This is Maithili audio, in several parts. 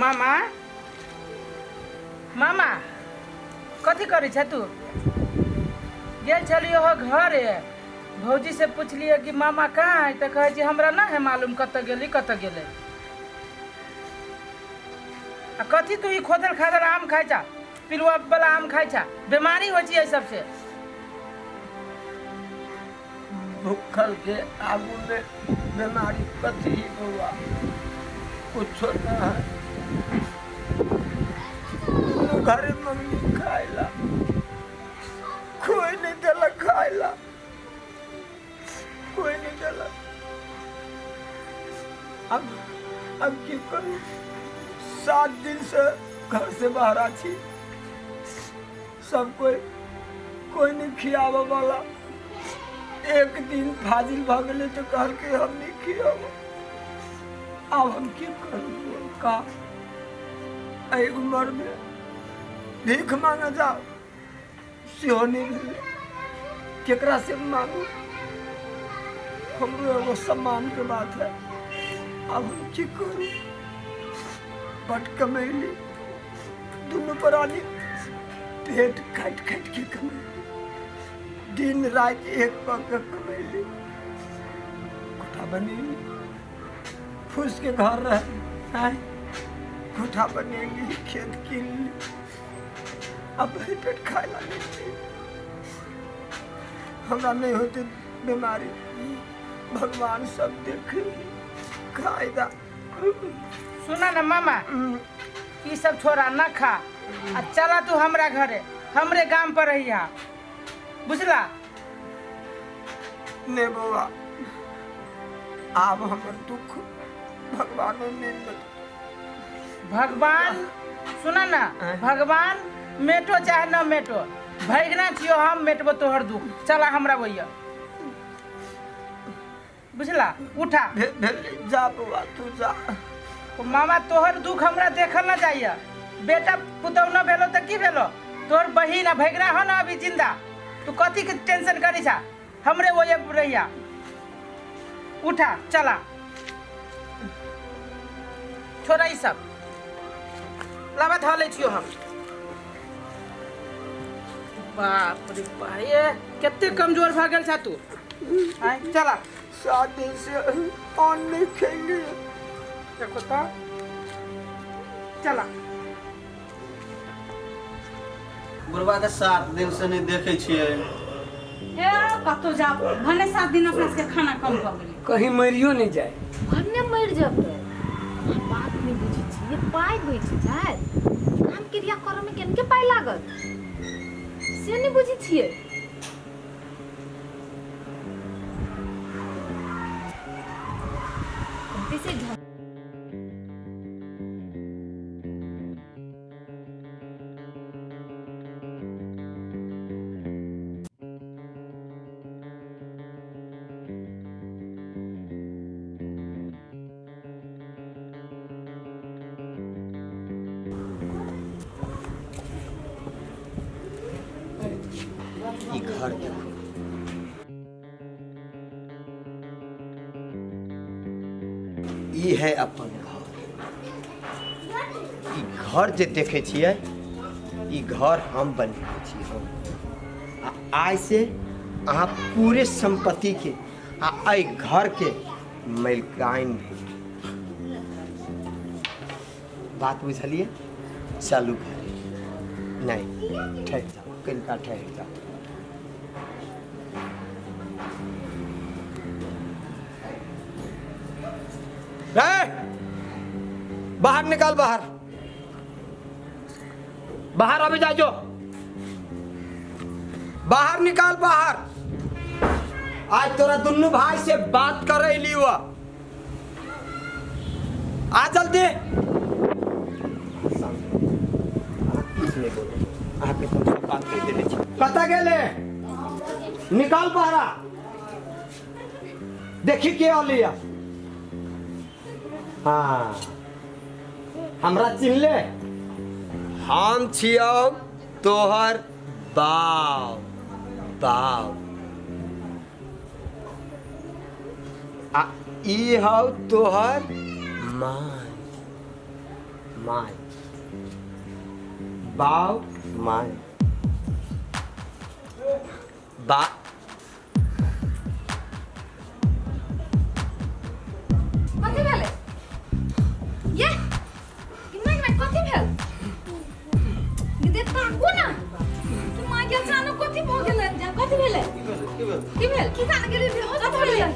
मामा मामा कथी करै छ तू गेल छलियो हो घरे भौजी से पुछलिए कि मामा कहाँ है तऽ कहै छै हमरा ना है मालूम कतऽ गेली कतऽ गेलै आ कथी तू ई खोदल खादल आम खाइ छा पिलुआ वाला आम खाइ छा बीमारी होइ छै एहि सबसे भूखल के आगू में बीमारी कथी बौआ कुछो ना है दुनू घरे मम्मी खाइला कोई नहीं देलक खाइला कोई नहीं देलक अब की करू 7 दिन से घर से बाहर आछी सब कोई कोई नहीं खियाबे वाला एक दिन फाजिल भऽ गेलै तऽ कहलकै हम नहीं खियाब आब हम की करू का एहि उमरमे भीख मांगे जाओ सेहो नहि भेलै केकरा से मांगू हमरो एगो सम्मानके बात है आब हम की करू बड कमैली दुनू प्राणी पेट काटि काटि के कमैली दिन राति एक कऽ के कमैली कोठा बनेली फूस के घर रहे आँय कोठा बनेली खेत कीनली अब भरि पेट खाय ला नहि छै हमरा नहि होते बीमारी भगवान सब देखे खायदा सुना ना मामा ई सब छोड़ा ना खा आ चला तू हमरा घरे हमरे गाम पर रहिया बुझला ने बौआ आब हमर दुख भगवानो नहि मेटतौ भगवान सुना ना भगवान मेटो चाहे न मेटो भैगना छियो हम मेटबो तोहर दुख चला हमरा भैया बुझला उठा जा बौआ तू जा ओ मामा तोहर दुख हमरा देखल न जाइए बेटा पुतहु न भेलो तऽ की भेलो तोहर बहिन आ भैगना हो न अभी जिंदा तू कथी के टेंशन करी छा हमरे ओये रहिया उठा चला छोड़ा ई सब लाबा धऽ लै छियो हम बाप रे बा ये कते कमजोर भऽ गेल छा तू आय चला 7 दिन से अन्न नहीं खेली देखो तो चला बुढ़बा के 7 दिन से नहि देखै छियै ए कतौ जाब भने 7 दिन अपना सबके खाना कम भऽ गेलै कहीं मरियो नहीं जाए भने मरि जेतै बात नहि बुझै छियै पाइ बचि जायत काम क्रिया करऽमे केनके पाइ लागत से नहि बुझै छियै से ई घर देखू ई है अपन घर ई घर जे देखै छियै ई घर हम बनेने छी हम आ आइ से अहाँ पूरे सम्पत्तिके आ एहि घरके मालिकाइन भेल बात बुझलियै चलू घरे नहि ठहरि जाउ कनिका ठहरि जाउ रे बाहर निकाल बाहर बाहर अभी जा जो बाहर निकाल बाहर आज तोरा दुनू भाई से बात कर रही हुआ आ जल्दी किछु नहि बोलू अहाँके हम सब बात कहि देने छी कतऽ गेले निकाल बहरा देखी के अलिया हाँ हमरा चिन्हले हम छियौ तोहर बाप बाप आ ई हौ तोहर माय My बाव my बा। कथी भेलै ये? कि my my कथी भेल? ये दे ताकू ना कि my के अचानक कथी भऽ गेलै? कथी भेलै? की भेल? की जान गेलै, बेहोश भऽ गेलै।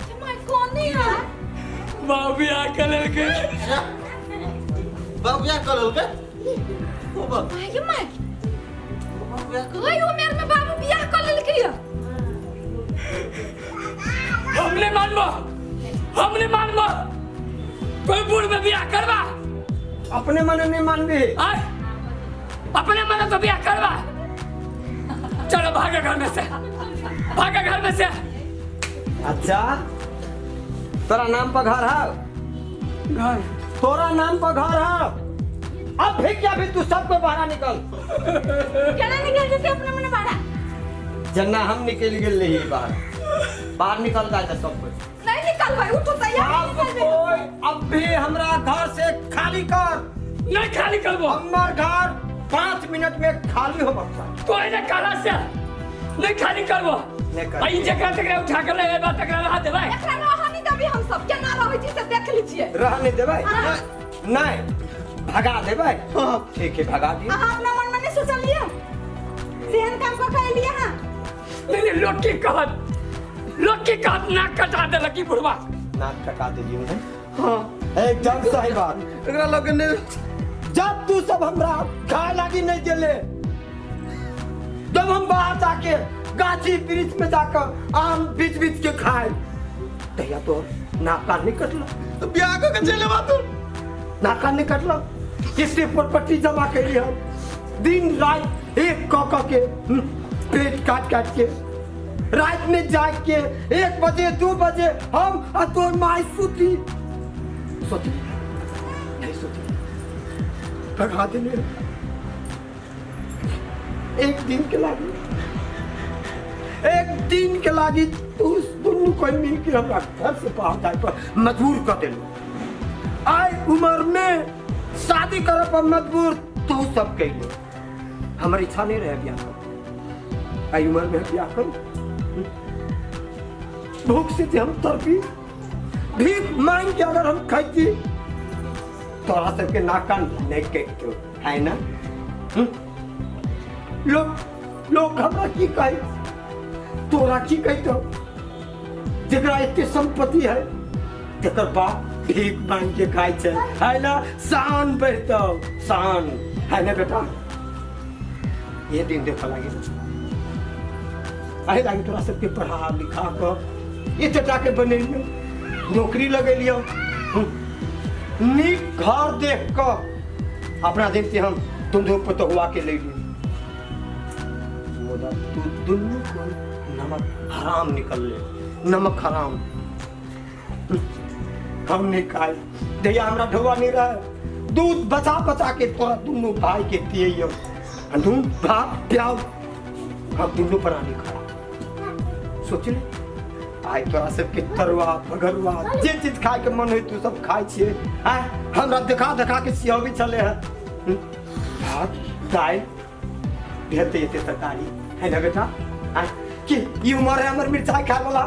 कि my कोन नहीं है? बाबू बियाह कर लेलकै। बाबू बियाह कर लेलकै? ओ बा। My के my ओइ उमेर में बाबू बियाह कर लेलकै ये। हम नहीं मानबो, हम नहीं मानबो। कोई बूढ़ में बियाह करबा? अपने मने नहीं मानबी। आय अपने मने तो बियाह करबा। चलो भागा घर में से, भागा घर में से। अच्छा तोरा नाम पर घर है? घर तोरा नाम पर घर है। अब भी क्या भी तू सबको बाहर निकल। केना निकल जेतै अपने मने बाहर? जन्ना हम निकल गेल रही बाहर, बाहर निकल जाए सब कुछ। नहीं निकलबै, उठो तैयार। सब कोई अब भी हमरा घर से खाली कर। नहीं खाली करबो। हमर घर 5 मिनट में खाली हो बच्चा। कोई ने कहला से नहीं खाली करबो। नहीं करबो। आई जकरा तकरा उठा के ले एबा तकरा रहा देबै। एकरा रहऽ नहीं देबै हम सब। केना रहै छी से देख लै छियै। रह नहीं देबै? नहीं भगा देबै। ठीक है भगा दिए। अहाँ अपना मन में नहीं सोचलियै सेहन काम कऽ के एलियै अहाँ? नहीं नहीं, लोग की कहत, लोग की कहत नाक कटा देलक ई बुढ़वा। नाक कटा देलियै ने? हाँ एकदम सही बात। एकरा लग ने जब तू सब हमरा खाए लागी नहीं देले तब हम बाहर जाके गाछी वृक्ष में जाकर आम बीच बीच के खाए, तहिया तो नाक कान नहीं कटलो। तो बियाह कऽ के चलि एबा तू? नाक कान नहीं कटलो। इसलिए प्रॉपर्टी जमा कैली हम दिन रात एक क क के, पेट काट काट के रात में जाग के 1 बजे 2 बजे हम आ तोर माई सुती सोती नहीं सोती भगा देने। एक दिन के लागी, एक दिन के लागी तू दुनू कोई मिल के हमरा घर से बाहर जाए पर मजबूर कर देलू। आय उम्र में शादी करे पर मजबूर तू सब कैले। हमर इच्छा नहीं रहे ब्याह कर। आई उम्र में ब्याह करू? भूख से जे हम तड़पी, भीख मांग के अगर हम खाती तोरा सबके नाक कान नहीं कटतो है ना? लोग लोग हमरा की कहे, तोरा की कहतो? जकरा एते संपत्ति है तेकर बाप भीख मांग के खाइ छै है ना? शान बढ़तौ शान है ना बेटा? ये दिन देख लागी एहि लागी तोरा सबके पढ़ा लिखा कऽ एते टाके बनेलियौ, नौकरी लगेलियौ, नीक घर देख कऽ अपना दिन से हम दुनू पुतहुआ के लेलियौ। मुदा तू दुनू कोई नमक हराम निकलले, नमक हराम। हम नहीं खाए जहिया हमरा ढोआ नहीं रहे दूध बचा बचा के तोरा दुनू भाई के पियैयौ, नून भात प्याव हम दुनू प्राणी खा। सोच ले आइ तोरा सबके तरुआ बगरुआ जे चीज खाए के मन हो तू सब खाए छियै। आय हमरा देखा देखा के सियाबी छले है भात दालि भेटते एते तरकारी है ना बेटा? आय की ई उम्र है हमर मिरचाई खाए वाला?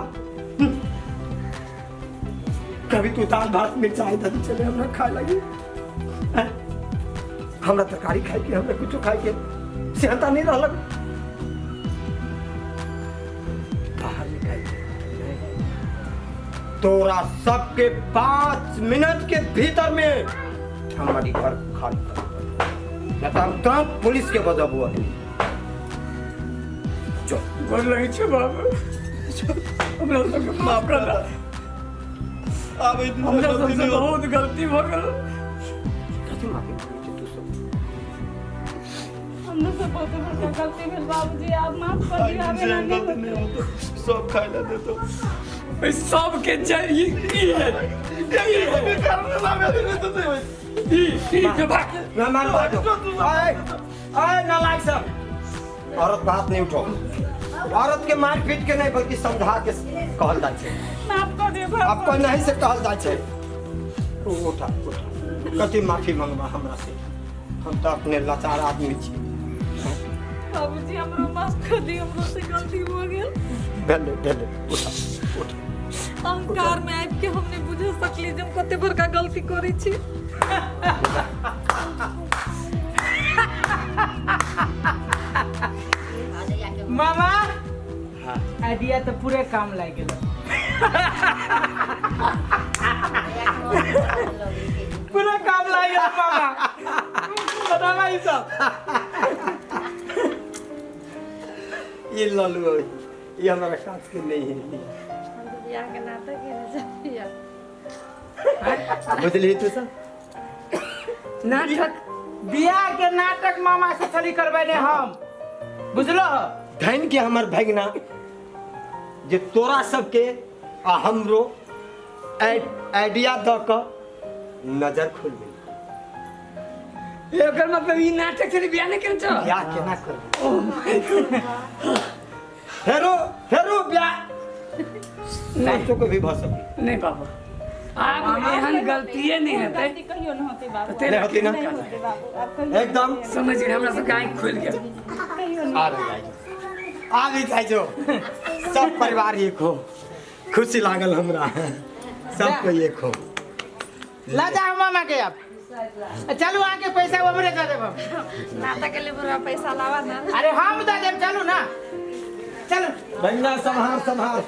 कभी तू दाल भात मिरचाई दे चले हमरा खाए लगी। हमरा तरकारी खाए के हमरा कुछो खाए के सेहता नहीं रहलक। बाहर निकाल तोरा सबके 5 मिनट के भीतर में हमारी घर खाली कर, नहीं तो हम तुरंत पुलिस के बजाबू। अभी जो गोर लगै छै बाबू, हमरा सबके माफ कर दे। आबै दिन हमरा सबसे बहुत गलती भऽ गेल। कथी माफी मांगै छै तू सब? हमरो से बहुत बड़का गलती भेल बाबूजी, आप माफ कर दियौ। आब एना नहि गलती नहीं होतो, सब खाइ ला देतो। एहि सबके जड़ ई की है? ई ई के भाग ना मान बाजो। आए आए नालायक सब, औरत बात नहीं उठो। औरत के मार पीट के नहीं बल्कि समझा के कहल जाइ छै। माफ कर दियौ। अपन नहीं से कहल जाइ छै। उठा उठा, कथी माफी मंगबा हमरा से? हम तऽ अपने लाचार आदमी छी। बाबूजी हमरो माफ कर दी, हमरो से गलती हो गेल। भेलै भेलै, उठा उठा। अहंकार में आबि के हम नहीं बुझ सकली जे हम कते बड़का गलती करै छी। मामा हाँ। आइडिया तो पूरे काम लागि गेल, पूरा काम लागि गेल मामा। बतावा ई सब। ये लल्लू ये हमारा काज के नहीं है। हम तो बियाह के नाटक केने छलियै। बुझलिही तू सब? नाटक बियाह के नाटक मामा से छली करबेने हम, बुझलो? धन के हमर भगना जे तोरा सबके आ हमरो आइडिया दऽ कऽ नजर खोलि गेल। एकर मतलब ई नाटक छलै, बियाह नहि केने छल? बियाह केना करबै? फेरो फेरो बियाह नहि। सासो के भी भऽ सकै। नहि बाबू, आब एहन गलतिए नहि हेतै। गलती कहियो न होतै बाबू। तें नहि होतै ना? नहि होतै बाबू, आब कहियो। एकदम समझ गेल, हमरा सबके आँखि खुलि गेल। कहियो नहि। आबि जाइ जो, आबि जाइ जो, सब परिवार एक हो। खुशी लागल हमरा, सब कोई एक हो। ला जा मामा के, अब चलू आके पैसा हमरे दे देब हम। नाटक के लिए बुरा पैसा लावा ना। अरे हम दे देब, चलू ना, चलू। भैया सम्हार सम्हार।